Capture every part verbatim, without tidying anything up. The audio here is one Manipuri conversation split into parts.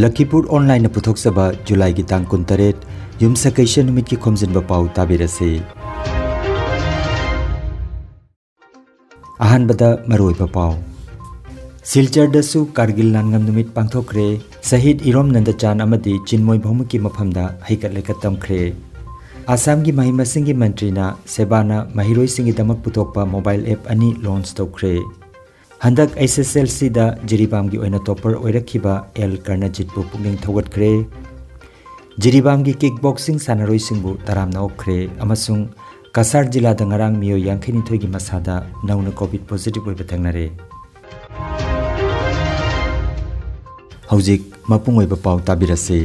ꯂꯈꯤꯄꯨꯔ ꯑꯣꯟꯂꯥꯏꯟꯅ ꯄꯨꯊꯣꯛꯆꯕ ꯖꯨꯂꯥꯏꯒꯤ ꯇꯥꯡ ꯀꯨꯟꯇꯔꯦꯠ, ꯌꯨꯝꯁꯀꯩꯁ ꯅꯨꯃꯤꯠꯀꯤ ꯈꯣꯝꯖꯤꯟꯕ ꯄꯥꯎ ꯇꯥꯕꯤꯔꯁꯤ꯫ ꯑꯍꯥꯟꯕꯗ ꯃꯔꯨꯑꯣꯏꯕ ꯄꯥꯎ꯫ ꯁꯤꯜꯆꯔꯗꯁꯨ ꯀꯥꯔꯒꯤꯜ ꯂꯥꯟꯉꯝ ꯅꯨꯃꯤꯠ ꯄꯥꯡꯊꯣꯛꯈ꯭ꯔꯦ꯫ ꯁꯍꯤꯗ ꯏꯔꯣꯝ ꯅꯟꯗꯆꯥꯟ ꯑꯃꯗꯤ ꯆꯤꯟꯃꯣꯏ ꯚꯧꯃꯤꯛꯀꯤ ꯃꯐꯝꯗ ꯍꯩꯀꯠ ꯂꯩꯀꯠ ꯇꯝꯈ꯭ꯔꯦ꯫ ꯑꯁꯥꯝꯒꯤ ꯃꯍꯩ ꯃꯁꯤꯡꯒꯤ ꯃꯟꯇ꯭ꯔꯤꯅ ꯁꯦꯕꯥꯅ ꯃꯍꯩꯔꯣꯏꯁꯤꯡꯒꯤꯗꯃꯛ ꯄꯨꯊꯣꯛꯄ ꯃꯣꯕꯥꯏꯜ ꯑꯦꯞ ꯑꯅꯤ ꯂꯣꯟꯆ ꯇꯧꯈ꯭ꯔꯦ꯫ ꯍꯟꯗꯛ ꯑꯩꯆ ꯑꯦꯁ ꯑꯦꯜ ꯁꯤꯗ ꯖꯤꯔꯤꯕꯥꯝꯒꯤ ꯑꯣꯏꯅ ꯇꯣꯄꯔ ꯑꯣꯏꯔꯛꯈꯤꯕ ꯑꯦꯜ ꯀꯔꯅꯖꯤꯠꯄꯨ ꯄꯨꯛꯅꯤꯡ ꯊꯧꯒꯠꯈ꯭ꯔꯦ꯫ ꯖꯤꯔꯤꯕꯥꯝꯒꯤ ꯀꯤꯛ ꯕꯣꯛꯁꯤꯡ ꯁꯥꯟꯅꯔꯣꯏꯁꯤꯡꯕꯨ ꯇꯔꯥꯝꯅ ꯑꯣꯛꯈ꯭ꯔꯦ ꯑꯃꯁꯨꯡ ꯀꯁꯥꯔ ꯖꯤꯂꯥꯗ ꯉꯔꯥꯡ ꯃꯤꯑꯣꯏ ꯌꯥꯡꯈꯩꯅꯤꯊꯣꯏꯒꯤ ꯃꯁꯥꯗ ꯅꯧꯅ ꯀꯣꯚꯤꯗ ꯄꯣꯖꯤꯇꯤꯚ ꯑꯣꯏꯕ ꯊꯦꯡꯅꯔꯦ꯫ ꯍꯧꯖꯤꯛ ꯃꯄꯨꯡ ꯑꯣꯏꯕ ꯄꯥꯎ ꯇꯥꯕꯤꯔꯁꯤ꯫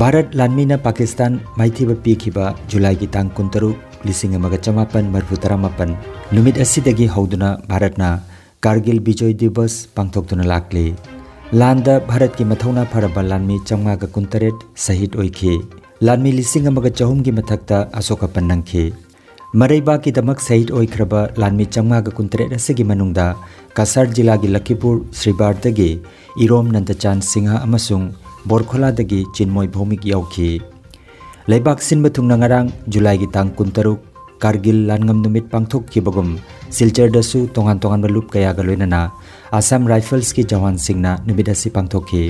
ꯚꯥꯔꯠ ꯂꯥꯟꯃꯤꯅ ꯄꯥꯀꯤꯁꯇꯥꯟ ꯃꯥꯏꯊꯤꯕ ꯄꯤꯈꯤꯕ ꯖꯨꯂꯥꯏꯒꯤ ꯇꯥꯡ ꯀꯨꯟꯇꯔꯨꯛ, ꯂꯤꯁꯤꯡ ꯑꯃꯒ ꯆꯃꯥꯄꯟ ꯃꯔꯤꯐꯨ ꯇꯔꯥꯃꯥꯄꯟ ꯅꯨꯃꯤꯠ ꯑꯁꯤꯗꯒꯤ ꯍꯧꯗꯨꯅ ꯚꯥꯔꯠꯅ ꯀꯥꯔꯒꯤꯜ ꯕꯤꯖꯣꯏ ꯗꯤꯕꯁ ꯄꯥꯡꯊꯣꯛꯇꯨꯅ ꯂꯥꯛꯂꯤ꯫ ꯂꯥꯟꯗ ꯚꯥꯔꯠꯀꯤ ꯃꯊꯧꯅꯥ ꯐꯔꯕ ꯂꯥꯟꯃꯤ ꯆꯥꯝꯃꯉꯥꯒ ꯀꯨꯟꯇꯔꯦꯠ ꯁꯍꯤꯗ ꯑꯣꯏꯈꯤ꯫ ꯂꯥꯟꯃꯤ ꯂꯤꯁꯤꯡ ꯑꯃꯒ ꯆꯍꯨꯝꯒꯤ ꯃꯊꯛꯇ ꯑꯁꯣꯛ ꯑꯄꯟ ꯅꯪꯈꯤ꯫ ꯃꯔꯩꯕꯥꯛꯀꯤꯗꯃꯛ ꯁꯍꯤꯗ ꯑꯣꯏꯈ꯭ꯔꯕ ꯂꯥꯟꯃꯤ ꯆꯥꯝꯃꯉꯥꯒ ꯀꯨꯟꯇꯔꯦꯠ ꯑꯁꯤꯒꯤ ꯃꯅꯨꯡꯗ ꯀꯁꯥꯔ ꯖꯤꯂꯥꯒꯤ ꯂꯈꯤꯄꯨꯔ ꯁ꯭ꯔꯤꯕꯥꯔꯗꯒꯤ ꯏꯔꯣꯝ ꯅꯟꯗꯆꯥꯟ ꯁꯤꯡꯍ ꯑꯃꯁꯨꯡ ꯕꯣꯔꯈꯣꯂꯥꯗꯒꯤ ꯆꯤꯟꯃꯣꯏ ꯚꯧꯃꯤꯛ ꯌꯥꯎꯈꯤ꯫ ꯂꯩꯕꯥꯛ ꯁꯤꯟꯕ ꯊꯨꯡꯅ ꯉꯔꯥꯡ ꯖꯨꯂꯥꯏꯒꯤ ꯇꯥꯡ ꯀꯨꯟꯇꯔꯨꯛ ꯀꯥꯔꯒꯤꯜ ꯂꯥꯟꯉꯝ ꯅꯨꯃꯤꯠ ꯄꯥꯡꯊꯣꯛꯈꯤꯕꯒꯨꯝ ꯁꯤꯜꯆꯔꯗꯁꯨ ꯇꯣꯉꯥꯟ ꯇꯣꯉꯥꯟꯕ ꯂꯨꯞ ꯀꯌꯥꯒ ꯂꯣꯏꯅꯅ ꯑꯁꯥꯝ ꯔꯥꯏꯐꯜꯁꯀꯤ ꯖꯋꯥꯟꯁꯤꯡꯅ ꯅꯨꯃꯤꯠ ꯑꯁꯤ ꯄꯥꯡꯊꯣꯛꯈꯤ꯫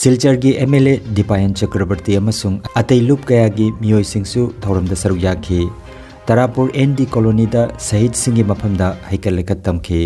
ꯁꯤꯜꯆꯔꯒꯤ ꯑꯦꯝ ꯑꯦꯜ ꯑꯦ ꯗꯤꯄꯥꯌꯟ ꯆꯀ꯭ꯔꯕꯔꯇꯤ ꯑꯃꯁꯨꯡ ꯑꯇꯩ ꯂꯨꯞ ꯀꯌꯥꯒꯤ ꯃꯤꯑꯣꯏꯁꯤꯡꯁꯨ ꯊꯧꯔꯝꯗ ꯁꯔꯨꯛ ꯌꯥꯈꯤ꯫ ꯇꯔꯥꯄꯨꯔ ꯑꯦꯟ ꯗꯤ ꯀꯣꯂꯣꯅꯤꯗ ꯁꯍꯤꯗꯁꯤꯡꯒꯤ ꯃꯐꯝꯗ ꯍꯩꯀꯠ ꯂꯩꯀꯠ ꯇꯝꯈꯤ꯫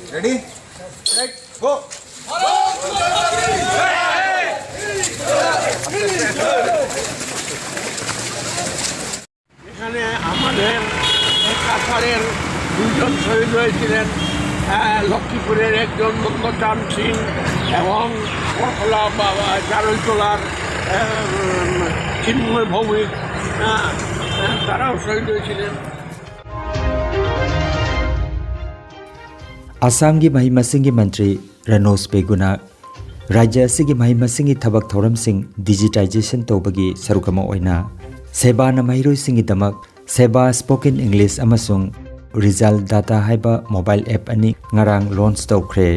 Ready? Set, go! এখানে আমাদের এই কাছাড়ের দুজন শহীদ হয়েছিলেন, আহ, লক্ষ্মীপুরের একজন মন্দ চাম সিং এবং করখলা বা, বা, জারৈতলার, আহ, উম, চিন্ময় ভৌমিক, আহ, আহ, তারাও শহীদ হয়েছিলেন। ꯑꯁꯥꯝꯒꯤ ꯃꯍꯩ ꯃꯁꯤꯡꯒꯤ ꯃꯟꯇ꯭ꯔꯤ ꯔꯅꯣꯖ ꯄꯦꯒꯨꯅ ꯔꯥꯖ꯭ꯌ ꯑꯁꯤꯒꯤ ꯃꯍꯩ ꯃꯁꯤꯡꯒꯤ ꯊꯕꯛ ꯊꯧꯔꯝꯁꯤꯡ ꯗꯤꯖꯤꯇꯥꯏꯖꯦꯁꯟ ꯇꯧꯕꯒꯤ ꯁꯔꯨꯛ ꯑꯃ ꯑꯣꯏꯅ ꯁꯦꯕꯥꯅ ꯃꯍꯩꯔꯣꯏꯁꯤꯡꯒꯤꯗꯃꯛ ꯁꯦꯕꯥ ꯁ꯭ꯄꯣꯀꯟ ꯏꯪꯂꯤꯁ ꯑꯃꯁꯨꯡ ꯔꯤꯖꯜ ꯗꯥꯇꯥ ꯍꯥꯏꯕ ꯃꯣꯕꯥꯏꯜ ꯑꯦꯞ ꯑꯅꯤ ꯉꯔꯥꯡ ꯂꯣꯟꯆ ꯇꯧꯈ꯭ꯔꯦ꯫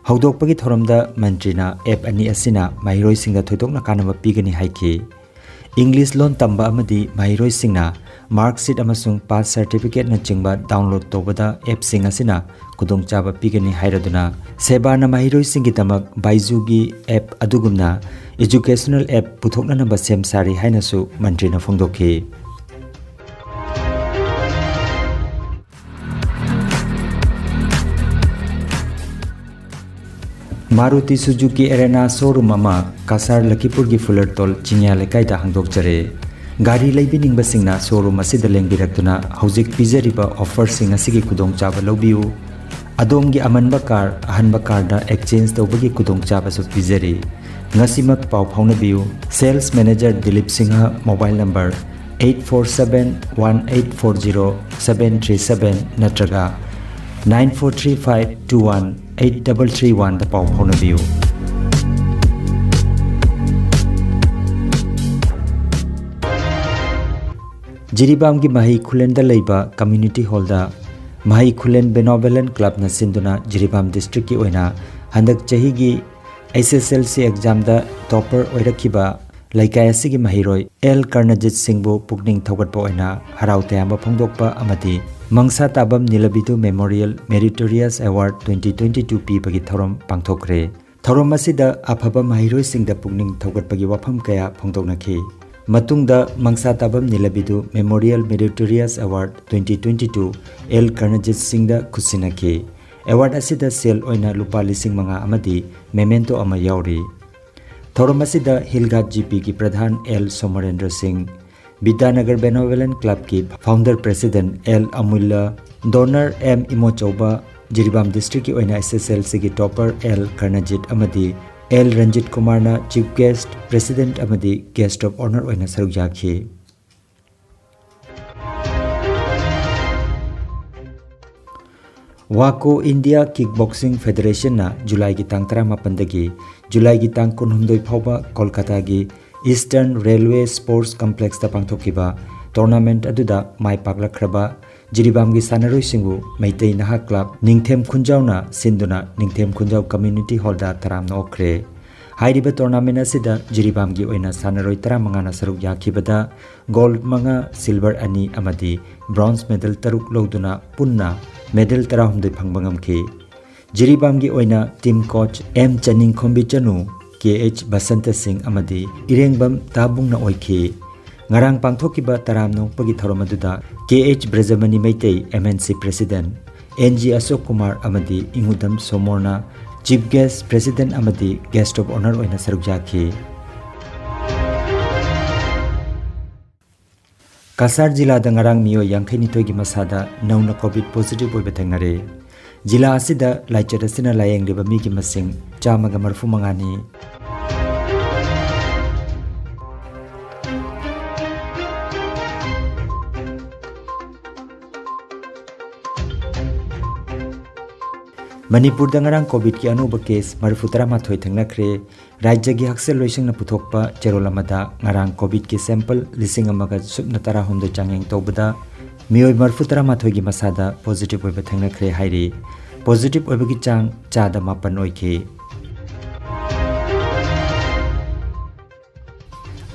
ꯍꯧꯗꯣꯛꯄꯒꯤ ꯊꯧꯔꯝꯗ ꯃꯟꯇ꯭ꯔꯤꯅ ꯑꯦꯞ ꯑꯅꯤ ꯑꯁꯤꯅ ꯃꯍꯩꯔꯣꯏꯁꯤꯡꯗ ꯊꯣꯏꯗꯣꯛꯅ ꯀꯥꯟꯅꯕ ꯄꯤꯒꯅꯤ ꯍꯥꯏꯈꯤ꯫ ꯏꯪꯂꯤꯁ ꯂꯣꯟ ꯇꯝꯕ ꯑꯃꯗꯤ ꯃꯍꯩꯔꯣꯏꯁꯤꯡꯅ ꯃꯥꯔꯛꯁꯤꯠ ꯑꯃꯁꯨꯡ ꯄꯥꯁ ꯁꯔꯇꯤꯐꯤꯀꯦꯠꯅꯆꯤꯡꯕ ꯗꯥꯎꯟꯂꯣꯗ ꯇꯧꯕꯗ ꯑꯦꯞꯁꯤꯡ ꯑꯁꯤꯅ ꯈꯨꯗꯣꯡꯆꯥꯕ ꯄꯤꯒꯅꯤ ꯍꯥꯏꯔꯗꯨꯅ ꯁꯦꯕꯥꯅ ꯃꯍꯩꯔꯣꯏꯁꯤꯡꯒꯤꯗꯃꯛ ꯕꯥꯏꯖꯨꯒꯤ ꯑꯦꯞ ꯑꯗꯨꯒꯨꯝꯅ ꯏꯖꯨꯀꯦꯁꯅꯦꯜ ꯑꯦꯞ ꯄꯨꯊꯣꯛꯅꯅꯕ ꯁꯦꯝ ꯁꯥꯔꯤ ꯍꯥꯏꯅꯁꯨ ꯃꯟꯇ꯭ꯔꯤꯅ ꯐꯣꯡꯗꯣꯛꯈꯤ꯫ ꯃꯥꯔꯨꯇꯤ ꯁꯨꯖꯨꯀꯤ ꯑꯦꯔꯦꯅꯥ ꯁꯣꯔꯨꯝ ꯑꯃ ꯀꯁꯥꯔ ꯂꯈꯤꯄꯨꯔꯒꯤ ꯐꯨꯂꯔꯇꯣꯜ ꯆꯤꯡꯌꯥ ꯂꯩꯀꯥꯏꯗ ꯍꯥꯡꯗꯣꯛꯆꯔꯦ꯫ ꯒꯥꯔꯤ ꯂꯩꯕꯤꯅꯤꯡꯕꯁꯤꯡꯅ ꯁꯣꯔꯨꯝ ꯑꯁꯤꯗ ꯂꯦꯡꯕꯤꯔꯛꯇꯨꯅ ꯍꯧꯖꯤꯛ ꯄꯤꯖꯔꯤꯕ ꯑꯣꯐꯔꯁꯤꯡ ꯑꯁꯤꯒꯤ ꯈꯨꯗꯣꯡꯆꯥꯕ ꯂꯧꯕꯤꯌꯨ꯫ ꯑꯗꯣꯝꯒꯤ ꯑꯃꯟꯕ ꯀꯥꯔ ꯑꯍꯟꯕ ꯀꯥꯔꯗ ꯑꯦꯛꯆꯦꯟꯖ ꯇꯧꯕꯒꯤ ꯈꯨꯗꯣꯡꯆꯥꯕꯁꯨ ꯄꯤꯖꯔꯤ꯫ ꯉꯁꯤꯃꯛ ꯄꯥꯎ ꯐꯥꯎꯅꯕꯤꯌꯨ꯫ Sales manager Dilip Singh, mobile number eight four seven one eight four zero seven three seven ꯅꯠꯇ꯭ꯔꯒ nine four three five two one eight double three one ꯗ ꯄꯥꯎ ꯐꯥꯎꯅꯕꯤꯌꯨ꯫ ꯖꯤꯔꯤꯕꯥꯝꯒꯤ ꯃꯍꯩ ꯈꯨꯂꯦꯟꯗ ꯂꯩꯕ ꯀꯝꯃ꯭ꯌꯨꯅꯤꯇꯤ ꯍꯣꯜꯗ ꯃꯍꯩ ꯈꯨꯂꯦꯟ ꯕꯦꯅꯣꯕꯦꯂꯦꯟ ꯀ꯭ꯂꯕꯅ ꯁꯤꯟꯗꯨꯅ ꯖꯤꯔꯤꯕꯥꯝ ꯗꯤꯁꯇ꯭ꯔꯤꯛꯀꯤ ꯑꯣꯏꯅ ꯍꯟꯗꯛ ꯆꯍꯤꯒꯤ H S L C ꯑꯦꯛꯖꯥꯝꯗ ꯇꯣꯄꯔ ꯑꯣꯏꯔꯛꯈꯤꯕ ꯂꯩꯀꯥꯏ ꯑꯁꯤꯒꯤ ꯃꯍꯩꯔꯣꯏ ꯑꯦꯜ ꯀꯔꯅꯖꯤꯠ ꯁꯤꯡꯕꯨ ꯄꯨꯛꯅꯤꯡ ꯊꯧꯒꯠꯄ ꯑꯣꯏꯅ ꯍꯔꯥꯎ ꯇꯌꯥꯝꯕ ꯐꯣꯡꯗꯣꯛꯄ ꯑꯃꯗꯤ Mangsatabam Nilabidu memorial meritorious award twenty twenty two ꯄꯤꯕꯒꯤ ꯊꯧꯔꯝ ꯄꯥꯡꯊꯣꯛꯈ꯭ꯔꯦ꯫ ꯊꯧꯔꯝ ꯑꯁꯤꯗ ꯑꯐꯕ ꯃꯍꯩꯔꯣꯏꯁꯤꯡꯗ ꯄꯨꯛꯅꯤꯡ ꯊꯧꯒꯠꯄꯒꯤ ꯋꯥꯐꯝ ꯀꯌꯥ ꯐꯣꯡꯗꯣꯛꯅꯈꯤ꯫ ꯃꯇꯨꯡꯗ Mangsatabam Nilabidu memorial meritorious award twenty twenty two L Karnajit ꯁꯤꯡꯗ ꯈꯨꯠꯁꯤꯟꯅꯈꯤ꯫ ꯑꯦꯋꯥꯔꯗ ꯑꯁꯤꯗ ꯁꯦꯜ ꯑꯣꯏꯅ ꯂꯨꯄꯥ ꯂꯤꯁꯤꯡ ꯃꯉꯥ ꯑꯃꯗꯤ ꯃꯦꯃꯦꯟꯇꯣ ꯑꯃ ꯌꯥꯎꯔꯤ꯫ ꯊꯧꯔꯝ ꯑꯁꯤꯗ ꯍꯤꯜꯒꯥꯠ ꯖꯤꯄꯤꯒꯤ ꯄ꯭ꯔꯙꯥꯟ ꯑꯦꯜ ꯁꯣꯃꯔꯦꯟꯗ꯭ꯔ ꯁꯤꯡ, ꯕꯤꯗ꯭ꯌꯥꯅꯒꯔ ꯕꯦꯅꯣꯕꯦꯂꯦꯟ ꯀ꯭ꯂꯕꯀꯤ founder president L Amulya, donor M Imochouba, Jiribam ꯗꯤꯁꯇ꯭ꯔꯤꯛꯀꯤ ꯑꯣꯏꯅ ꯑꯦꯁ ꯑꯦꯁ ꯑꯦꯜ ꯁꯤꯒꯤ ꯇꯣꯄꯔ ꯑꯦꯜ ꯀꯔꯅꯖꯤꯠ ꯑꯃꯗꯤ ꯑꯦꯜ ꯔꯟꯖꯤꯠ ꯀꯨꯃꯥꯔꯅ ꯆꯤꯐ ꯒꯦꯁ꯭ꯠ, ꯄ꯭ꯔꯦꯁꯤꯗꯦꯟꯠ ꯑꯃꯗꯤ ꯒꯦꯁ꯭ꯠ ꯑꯣꯐ ꯑꯣꯅꯔ ꯑꯣꯏꯅ ꯁꯔꯨꯛ ꯌꯥꯈꯤ꯫ ꯋꯥꯀꯣ ꯏꯟꯗꯤꯌꯥ ꯀꯤꯛ ꯕꯣꯛꯁꯤꯡ ꯐꯦꯗꯔꯦꯁꯟꯅ ꯖꯨꯂꯥꯏꯒꯤ ꯇꯥꯡ ꯇꯔꯥꯃꯥꯄꯟꯗꯒꯤ ꯖꯨꯂꯥꯏꯒꯤ ꯇꯥꯡ ꯀꯨꯟꯍꯨꯝꯗꯣꯏ ꯐꯥꯎꯕ ꯀꯣꯜꯀꯥꯇꯥꯒꯤ ꯏꯁꯇꯔꯟ ꯔꯦꯜꯋꯦ ꯁ꯭ꯄꯣꯔꯠꯁ ꯀꯝꯄ꯭ꯂꯦꯛꯁꯇ ꯄꯥꯡꯊꯣꯛꯈꯤꯕ ꯇꯣꯔꯅꯥꯃꯦꯟꯠ ꯑꯗꯨꯗ ꯃꯥꯏ ꯄꯥꯛꯂꯛꯈ꯭ꯔꯕ ꯖꯤꯔꯤꯕꯥꯝꯒꯤ ꯁꯥꯟꯅꯔꯣꯏꯁꯤꯡꯕꯨ ꯃꯩꯇꯩ ꯅꯍꯥ ꯀ꯭ꯂꯕ ꯅꯤꯡꯊꯦꯝ ꯈꯨꯟꯖꯥꯎꯅ ꯁꯤꯟꯗꯨꯅ ꯅꯤꯡꯊꯦꯝ ꯈꯨꯟꯖꯥꯎ ꯀꯝꯃ꯭ꯌꯨꯅꯤꯇꯤ ꯍꯣꯜꯗ ꯇꯔꯥꯝꯅ ꯑꯣꯛꯈ꯭ꯔꯦ꯫ ꯍꯥꯏꯔꯤꯕ ꯇꯣꯔꯅꯥꯃꯦꯟꯠ ꯑꯁꯤꯗ ꯖꯤꯔꯤꯕꯥꯝꯒꯤ ꯑꯣꯏꯅ ꯁꯥꯟꯅꯔꯣꯏ ꯇꯔꯥꯃꯉꯥꯅ ꯁꯔꯨꯛ ꯌꯥꯈꯤꯕꯗ ꯒꯣꯜꯗ ꯃꯉꯥ, ꯁꯤꯜꯚꯔ ꯑꯅꯤ ꯑꯃꯗꯤ ꯕ꯭ꯔꯣꯟꯖ ꯃꯦꯗꯜ ꯇꯔꯨꯛ ꯂꯧꯗꯨꯅ ꯄꯨꯟꯅ ꯃꯦꯗꯜ ꯇꯔꯥꯍꯨꯝꯗꯣꯏ ꯐꯪꯕ ꯉꯝꯈꯤ꯫ ꯖꯤꯔꯤꯕꯥꯝꯒꯤ ꯑꯣꯏꯅ ꯇꯤꯝ ꯀꯣꯆ ꯑꯦꯝ ꯆꯅꯤꯡꯈꯣꯝꯕꯤ ꯆꯅꯨ, ꯀꯦ ꯑꯩꯆ ꯕꯁꯟꯇ ꯁꯤꯡ ꯑꯃꯗꯤ ꯏꯔꯦꯡꯕꯝ ꯇꯥꯕꯨꯡꯅ ꯑꯣꯏꯈꯤ꯫ ꯉꯔꯥꯡ ꯄꯥꯡꯊꯣꯛꯈꯤꯕ ꯇꯔꯥꯝꯅ ꯑꯣꯛꯄꯒꯤ ꯊꯧꯔꯝ ꯑꯗꯨꯗ K H Brajamani Meitei, M N C president, N G Ashok Kumar ꯑꯃꯗꯤ ꯏꯉꯨꯗꯝ ꯁꯣꯃꯣꯔꯅ ꯆꯤꯐ ꯒꯦꯁ꯭ꯠ, ꯄ꯭ꯔꯦꯁꯤꯗꯦꯟꯠ ꯑꯃꯗꯤ ꯒꯦꯁ꯭ꯠ ꯑꯣꯐ ꯑꯣꯅꯔ ꯑꯣꯏꯅ ꯁꯔꯨꯛ ꯌꯥꯈꯤ꯫ ꯀꯁꯥꯔ ꯖꯤꯂꯥꯗ ꯉꯔꯥꯡ ꯃꯤꯑꯣꯏ ꯌꯥꯡꯈꯩꯅꯤꯊꯣꯏꯒꯤ ꯃꯁꯥꯗ ꯅꯧꯅ ꯀꯣꯚꯤꯗ ꯄꯣꯖꯤꯇꯤꯚ ꯑꯣꯏꯕ ꯊꯦꯡꯅꯔꯦ꯫ ꯖꯤꯂꯥ ꯑꯁꯤꯗ ꯂꯥꯏꯆꯠ ꯑꯁꯤꯅ ꯂꯥꯌꯦꯡꯂꯤꯕ ꯃꯤꯒꯤ ꯃꯁꯤꯡ ꯆꯥꯝꯃꯒ ꯃꯔꯤꯐꯨ ꯃꯉꯥꯅꯤ꯫ ꯃꯅꯤꯄꯨꯔꯗ ꯉꯔꯥꯡ ꯀꯣꯚꯤꯗꯀꯤ ꯑꯅꯧꯕ ꯀꯦꯁ ꯃꯔꯤꯐꯨ ꯇꯔꯥꯃꯥꯊꯣꯏ ꯊꯦꯡꯅꯈ꯭ꯔꯦ꯫ ꯔꯥꯖ꯭ꯌꯒꯤ ꯍꯛꯁꯦꯜ ꯂꯣꯏꯁꯪꯅ ꯄꯨꯊꯣꯛꯄ ꯆꯦꯔꯣꯜ ꯑꯃꯗ ꯉꯔꯥꯡ ꯀꯣꯚꯤꯗꯀꯤ ꯁꯦꯝꯄꯜ ꯂꯤꯁꯤꯡ ꯑꯃꯒ ꯁꯨꯞꯅ ꯇꯔꯥꯍꯨꯝꯗꯣꯏ ꯆꯥꯡꯌꯦꯡ ꯇꯧꯕꯗ ꯃꯤꯑꯣꯏ ꯃꯔꯤꯐꯨ ꯇꯔꯥꯃꯥꯊꯣꯏꯒꯤ ꯃꯁꯥꯗ ꯄꯣꯖꯤꯇꯤꯚ ꯑꯣꯏꯕ ꯊꯦꯡꯅꯈ꯭ꯔꯦ ꯍꯥꯏꯔꯤ꯫ ꯄꯣꯖꯤꯇꯤꯚ ꯑꯣꯏꯕꯒꯤ ꯆꯥꯡ ꯆꯥꯗ ꯃꯥꯄꯟ ꯑꯣꯏꯈꯤ꯫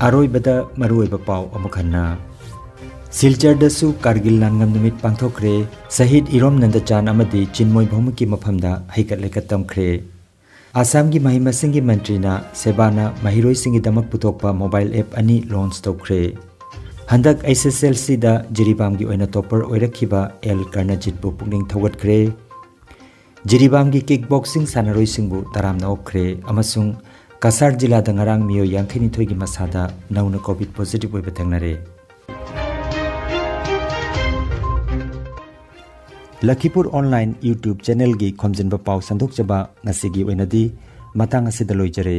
ꯑꯔꯣꯏꯕꯗ ꯃꯔꯨꯑꯣꯏꯕ ꯄꯥꯎ ꯑꯃꯨꯛ ꯍꯟꯅ꯫ ꯁꯤꯜꯆꯔꯗꯁꯨ ꯀꯥꯔꯒꯤꯜ ꯂꯥꯟꯉꯝ ꯅꯨꯃꯤꯠ ꯄꯥꯡꯊꯣꯛꯈ꯭ꯔꯦ꯫ ꯁꯍꯤꯗ ꯏꯔꯣꯝ ꯅꯟꯗꯆꯥꯟ ꯑꯃꯗꯤ ꯆꯤꯟꯃꯣꯏ ꯚꯧꯃꯤꯛꯀꯤ ꯃꯐꯝꯗ ꯍꯩꯀꯠ ꯂꯩꯀꯠ ꯇꯝꯈ꯭ꯔꯦ꯫ ꯑꯁꯥꯝꯒꯤ ꯃꯍꯩ ꯃꯁꯤꯡꯒꯤ ꯃꯟꯇ꯭ꯔꯤꯅ ꯁꯦꯕꯥꯅ ꯃꯍꯩꯔꯣꯏꯁꯤꯡꯒꯤꯗꯃꯛ ꯄꯨꯊꯣꯛꯄ ꯃꯣꯕꯥꯏꯜ ꯑꯦꯞ ꯑꯅꯤ ꯂꯣꯟꯆ ꯇꯧꯈ꯭ꯔꯦ꯫ ꯍꯟꯗꯛ ꯑꯦꯁ ꯑꯦꯁ ꯑꯦꯜ ꯁꯤꯗ ꯖꯤꯔꯤꯕꯥꯝꯒꯤ ꯑꯣꯏꯅ ꯇꯣꯄꯔ ꯑꯣꯏꯔꯛꯈꯤꯕ ꯑꯦꯜ ꯀꯔꯅꯖꯤꯠꯄꯨ ꯄꯨꯛꯅꯤꯡ ꯊꯧꯒꯠꯈ꯭ꯔꯦ꯫ ꯖꯤꯔꯤꯕꯥꯝꯒꯤ ꯀꯤꯛ ꯕꯣꯛꯁꯤꯡ ꯁꯥꯟꯅꯔꯣꯏꯁꯤꯡꯕꯨ ꯇꯔꯥꯝꯅ ꯑꯣꯛꯈ꯭ꯔꯦ ꯑꯃꯁꯨꯡ ꯀꯁꯥꯔ ꯖꯤꯂꯥꯗ ꯉꯔꯥꯡ ꯃꯤꯑꯣꯏ ꯌꯥꯡꯈꯩꯅꯤꯊꯣꯏꯒꯤ ꯃꯁꯥꯗ ꯅꯧꯅ ꯀꯣꯚꯤꯗ ꯄꯣꯖꯤꯇꯤꯚ ꯑꯣꯏꯕ ꯊꯦꯡꯅꯔꯦ꯫ ꯂꯈꯤꯄꯨꯔ ꯑꯣꯟꯂꯥꯏꯟ YouTube ꯆꯦꯅꯦꯜꯒꯤ ꯈꯣꯝꯖꯤꯟꯕ ꯄꯥꯎ ꯁꯟꯗꯣꯛꯆꯕ ꯉꯁꯤꯒꯤ ꯑꯣꯏꯅꯗꯤ ꯃꯇꯥꯡ ꯑꯁꯤꯗ ꯂꯣꯏꯖꯔꯦ꯫